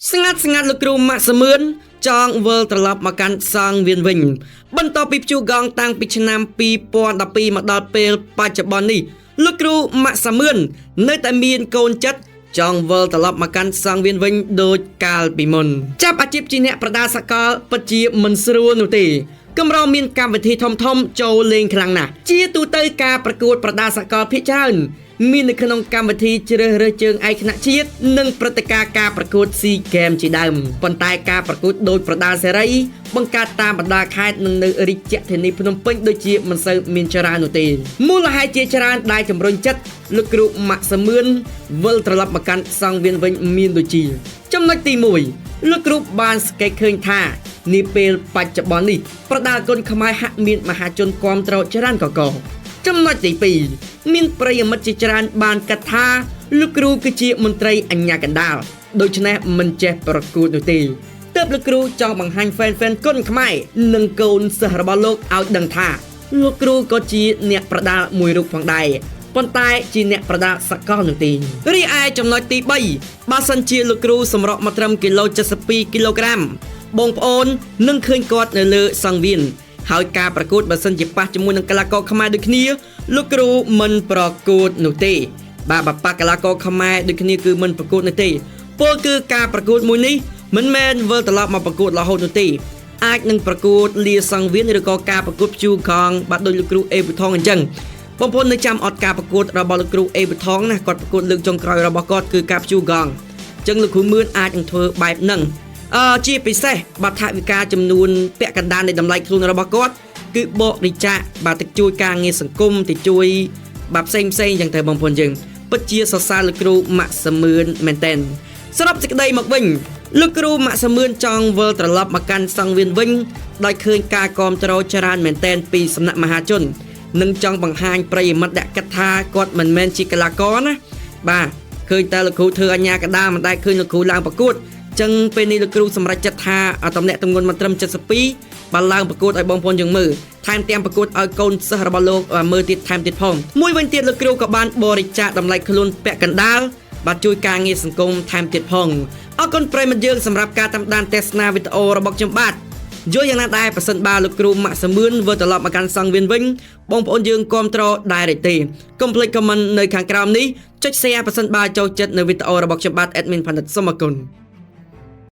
ស្ងាត់ស្ងាត់លោកគ្រូម៉ាក់សមឿនចង់វិលត្រឡប់មកកាន់សង្វៀនវិញ បន្ទាប់ពីព្យុះកងតាំងពីឆ្នាំ2012មកដល់ពេលបច្ចុប្បន្ននេះលោកគ្រូម៉ាក់សមឿននៅតែមានកូនចិត្តចង់វិលត្រឡប់មកកាន់សង្វៀនវិញដូចកាលពីមុនចាប់អាជីពជាអ្នកប្រដាល់សកលពិតជាមិនស្រួលនោះទេកម្រមានកម្មវិធីធំៗចូលលេងខ្លាំងណាស់ជាទូទៅការប្រកួតប្រដាល់សកលភាគច្រើនមាននៅក្នុងកម្មវិធីជ្រើសរើសជើងឯកថ្នាក់ជាតិនិងព្រឹត្តិការណ៍ការប្រកួត SEA Games ជាដើមប៉ុន្តែការប្រកួតដោយប្រដាល់សេរីបង្កើតតាមបណ្ដាខេត្តនិងនៅរាជធានីភ្នំពេញដូចជាមិនសូវមានច្រើននោះទេមូលហេតុជាច្រើនដែលជំរុញចិត្តលោកគ្រូម៉ាក់សមឿនវិលត្រឡប់មកកាន់សង្វៀនវិញមានដូចជាចំណុចទី1លោកគ្រូបានសង្កេតឃើញថានាពេលបច្ចុប្បន្ននេះប្រដាល់គុណខ្មែរហាក់មានមហាជនគាំទ្រច្រើនកកចំណុចទី2មានប្រិយមិត្តជាច្រើនបានគិតថាលោកគ្រូគឺជាមន្ត្រីអញ្ញាកណ្ដាលដូច្នេះមិនចេះប្រកួតនោះទេទើបលោកគ្រូចង់បង្ហាញហ្វេនៗគុណខ្មែរនិងកូនសិស្សរបស់លោកឲ្យដឹងថាលោកគ្រូក៏ជាអ្នកប្រដាល់មួយរូបផងដែរប៉ុន្តែជាអ្នកប្រដាល់សកលនោះទេរីឯចំណុចទី3បើសិនជាលោកគ្រូសម្រក់មកត្រឹមគីឡូ72គីឡូក្រាមបងប្អូននឹងឃើញគាត់នៅលើសង្វៀនហើយការប្រកួតបើសិនជាប៉ះជាមួយនឹងកីឡាករខ្មែរដូចគ្នាលោកគ្រូមិនប្រកួតនោះទេបាទបើប៉ះកីឡាករខ្មែរដូចគ្នាគឺមិនប្រកួតនោះទេពលគឺការប្រកួតមួយនេះមិនមែនវិលត្រឡប់មកប្រកួតរហូតនោះទេអាចនឹងប្រកួតលាសង្វៀនឬក៏ការប្រកួតព្យូកងបាទដោយលោកគ្រូអេប៊ូថងអញ្ចឹងបងប្អូននៅចាំអត់ការប្រកួតរបស់លោកគ្រូអេប៊ូថងណាគាត់ប្រកួតលើកចុងក្រោយរបស់គាត់គឺការព្យូកងអញ្ចឹងលោកគ្រូមឿនអាចនឹងធ្វើបែបហ្នឹងជាពិសេសបាទថវិកាចំនួនពាក់កណ្ដាលនៃតម្លៃខ្លួនរបស់គាត់គឺបរិច្ចាគបាទទៅជួយការងារសង្គមទៅជួយបាទផ្សេងផ្សេងអញ្ចឹងទៅបងប្អូនយើងពិតជាសរសើរលោកគ្រូម៉ាក់សមឿនមែនតែនសរុបសេចក្តីមកវិញលោកគ្រូម៉ាក់សមឿនចង់វិលត្រឡប់មកកាន់សង្វៀនវិញដោយឃើញការគាំទ្រច្រើនមែនតែនពីសំណាក់មហាជននិងចង់បង្ហាញប្រិយមិត្តដែលគិតថាគាត់មិនមែនជាកីឡាករណាបាទឃើញតែលោកគ្រូធ្វើអញ្ញាកដាមិនដែលឃើញលោកគ្រូឡើងប្រកួតចឹងពេលនេះលោកគ្រូសម្រេចចិត្តថាតំណាក់ទម្ងន់មកត្រឹម72បានឡើងប្រកួតឲ្យបងប្អូនយើងមើលថែមទាំងប្រកួតឲ្យកូនសិស្សរបស់លោកមើលទៀតថែមទៀតផងមួយវិញទៀតលោកគ្រូក៏បានបរិច្ចាគតម្លៃខ្លួនពាក់កណ្ដាលបាទជួយការងារសង្គមថែមទៀតផងអរគុណប្រិយមិត្តយើងសម្រាប់ការតាមដានទស្សនាវីដេអូរបស់ខ្ញុំបាទយល់យ៉ាងណាដែរប្រសិនបើលោកគ្រូម៉ាក់សមឿនវិលត្រឡប់មកកាន់សង្វៀនវិញបងប្អូនយើងគាំទ្រដែរឬទេកុំភ្លេច comment នៅខាងក្រោមនេះចុច share ប្រសិនបើចូលចិត្តនៅវីដេអូរបស់ខ្ញុំបាទ admin ផានិតសូមអរគុណ។